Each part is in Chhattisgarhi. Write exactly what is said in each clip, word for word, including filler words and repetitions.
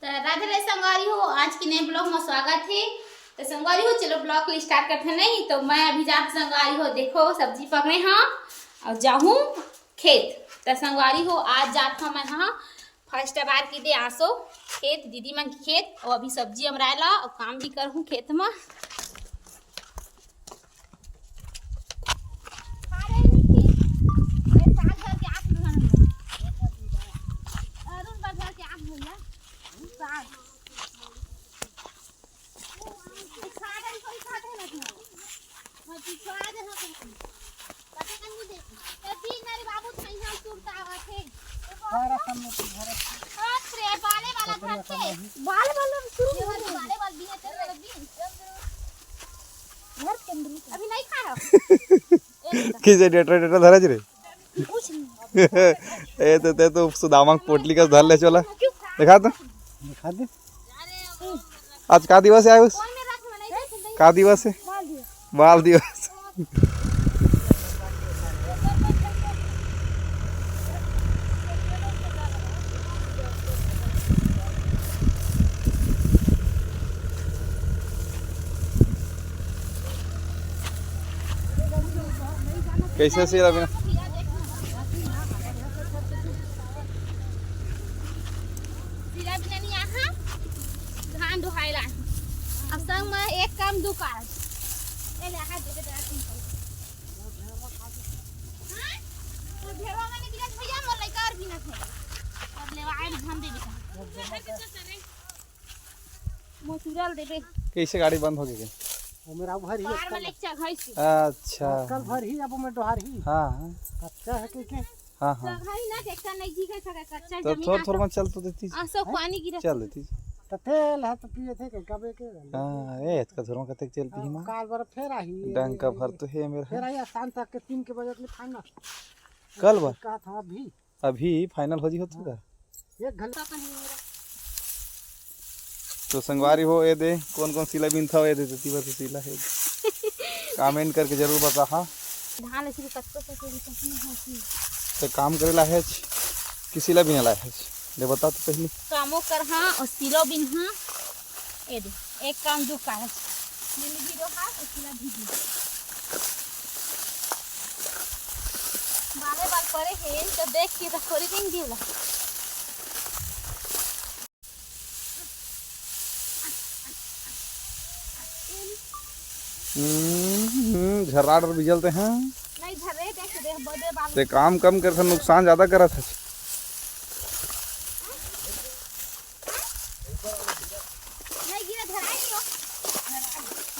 त राधे राधे संगवारी हो, आज के नए vlog में स्वागत हे। त संगवारी हो, चलो vlog के start करथे नहीं। तो मैं अभी जात संगवारी हो, देखो सब्जी पकड़े हाँ और जाहूँ खेत। त संगवारी हो, आज जात हूँ मैं हाँ first बार की दे आसो खेत, दीदी मन के खेत। और अभी सब्जी अमराए ला और काम भी करहूँ खेत में। अभी नहीं खा रहा। किसे डेटरा डेटरा धरा जी रे? ए तो ते तो सुदामा के पोटली का धर ले चला। देखा तो। दिखा दे। आज का दिवस है आयुष? का दिवस है? बाल दिवस। कैसे सिला बिना? सिला बिना नहीं आहा, धान डोहाएला। अब संग में एक काम दू काज। ए ले, हाथ दे दे, हाँ? तो भेड़वा मैंने बिना भैया मोर लइका और बिना थे। अब ले आए धान दे दे। मोचुरल देबे। कैसे गाड़ी बंद हो गई? वो मेरा उभर ही बार अक्कल, में लेके चघाई से। अच्छा। अक्कल भर ही अब मैं डोहार ही। हाँ, हाँ। कच्चा है कि के? हाँ, हाँ। चघाई ना, ट्रैक्टर नहीं जी के सके, कच्चा तो जमीन थोड़ा, आता। थोड़ा मत चल तो देती। आ, सब पानी गिरा। चल देती। तो तेल है तो पिए थे, कभी के? हाँ, ए, इतका धुरवा कते चलती है माँ? काल बार फेर आही। डंका भर तो है मेरा। फेर आही, शाम तक के तीन के बजे के लिए खाना। कल बार? कहा था अभी। अभी final हो जी होत का? एक घंटा। तो संगवारी हो, ए दे, कौन कौन सिला बिनथा हो, ए दे, तेती बर सिला है। Comment करके जरूर बताहा। धान ऐसे भी कतको से के भी कहीं होती। तो काम करे ला है कि सिला बिने ला है? ले बता तो पहले। कामो करहा और सिलो बिनहा। ए दे, एक काम दू काज। मिल भी रहा, उतना भी दे। बाले बाल पड़े हैं, तो देख के तो थोड़ी दिन दियो ला। हम्म, हम्म, झर्राट और बिजलते हैं। नहीं, झर्रे देख, देख, बदे बाल। ते काम कम करत है, नुकसान ज्यादा करत है। नहीं गिरा, धराई दियो।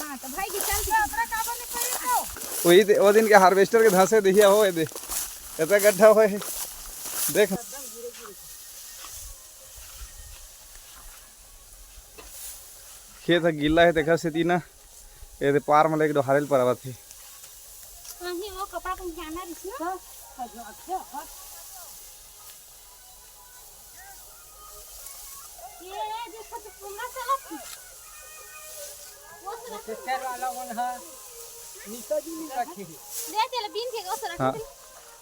हाँ, तो भाई की चल दियो। वही दे, वो दिन के harvester के धंसे देखिया हो, ये दे। इतना गड्ढा होए है। देख। खेत ह गिल्ला हे, तेखर सेती ना एदे पार म लेके डोहारे ल परवत हे। कहीं वो कपड़ा पहचाना रहिस ना। ये, ये देखो तो पूरा चला थी। वो चला थी। ट्रैक्टर वाला मन ह नीचा जी नहीं रखे। ले चल, बीन के वो चला हाँ। थी।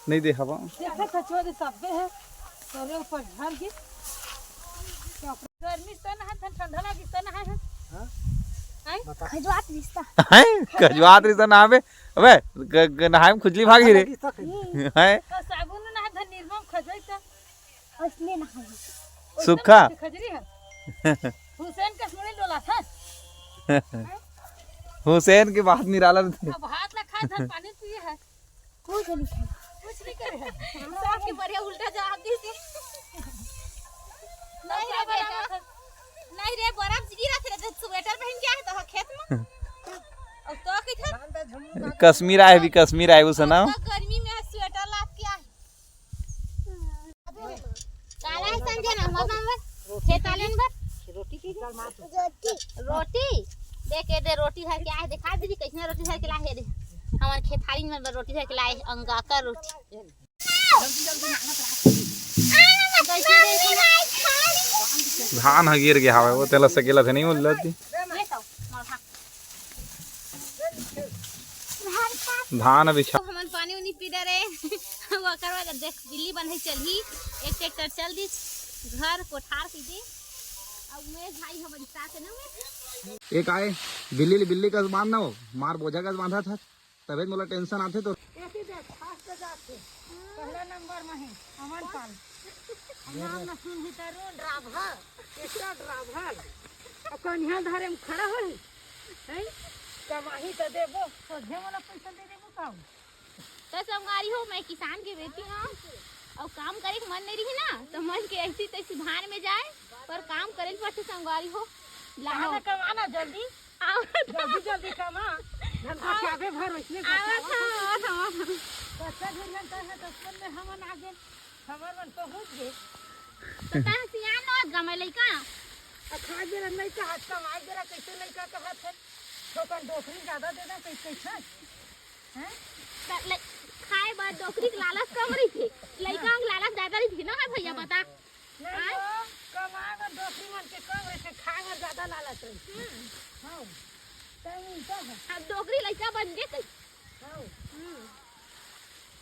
नहीं दे हवा। देखा सचो दे सबे है। तोरे ऊपर झर गिस। गर्मी से ना है, ठंडा लागिस से ना है। हाँ? हैं? बता। खजुआत रिश्ता। हैं? खजुआत रिश्ता ना आवे। अबे, ग-, ग-, नहाए में खुजली भागी रे। रिश्ता कहीं। हैं? तो साबुन ना है, धन निर्मम खजोई तो। असली ना है। सुखा। खजरी है। हुसैन का सुनी डोला था। हुसैन के बात निराला थे। अब हाथ ला खाए, धन पानी पिए है। कुछ नहीं खाए। कुछ नहीं करे। सबके बढ़िया उल्टा जवाब दी थी। नहीं रे बेटा। नहीं रे, बर्फ गिरा थे, तो स्वेटर पहन के आए तो खेत में। और तो की था? कश्मीर आए भी, कश्मीर आए, वो सुनाओ। तो गर्मी में स्वेटर लाद के आए। काला है संजय ना, मत नंबर। खेत आलेन बर। रोटी। देख, ये दे रोटी है, क्या है? दिखा दीदी, कैसे रोटी है, क्या है दे। हमारे खेत आलेन बर रोटी है, क्या है? अंगाकर रोटी। धान ह गिर गया हवे, वो तेला सकेला थे नहीं बोल जाती। धान बिछा। तो हमन पानी उनी पी डरे। ओकर बाद देख, बिल्ली बंधे चलही। एक ट्रैक्टर चल दिस घर कोठार सीधे। अब उमेश भाई ह बइठा के ना उमेश। एक आए बिल्ली ले बिल्ली कस बांध ना हो, मार बोझा कस बांधा था, तबे मोला टेंशन आथे तो। एती देख, फास्ट जाथे। पहला नंबर में है अमन पाल। नाम न सुनही त रो ड्राइवर, एक्स्ट्रा ड्राइवर। अब कनिहा धरे में खड़ा होही, हैं? कमाही त देबो, सोझे मोला पैसा दे देबो का? त संगवारी हो, मैं किसान के बेटी हूँ, अउ काम करे के मन नहीं रही ना, तो मन के ऐसी तैसी भान में जाए, पर काम करे ल पड़थे संगवारी हो। लाओ। कमाना, कमाना जल्दी, आओ। जल्दी, जल्दी कमा। धन का आवत, चाबे भर, इसने आवत बचावा। हूँ, आवत हूँ, आवत हूँ। कच्चा झुरियन का है, दसपन में हमन आगे, हमर मन पहुँच गए। तो तैं सियान न होत गा, मैं लइका। आ खा गेला लइका, हाथ कमाए गेला, कैसे लइका कहत है? थोकन डोकरी ज्यादा दे दे, कैसे, कैसे? हैं? त ले, खाए बर डोकरी के लालच कम रहिथे, लइका मन के लालच ज्यादा रहिथे ना, है भैया, बता। नहीं आय? हो, कमाए बर डोकरी मन के कम रहिथे, खाए बर ज्यादा लालच रहिथे। हम्म। हाँ, तैं उल्टा है। अब डोकरी लइका बन गे कहीं।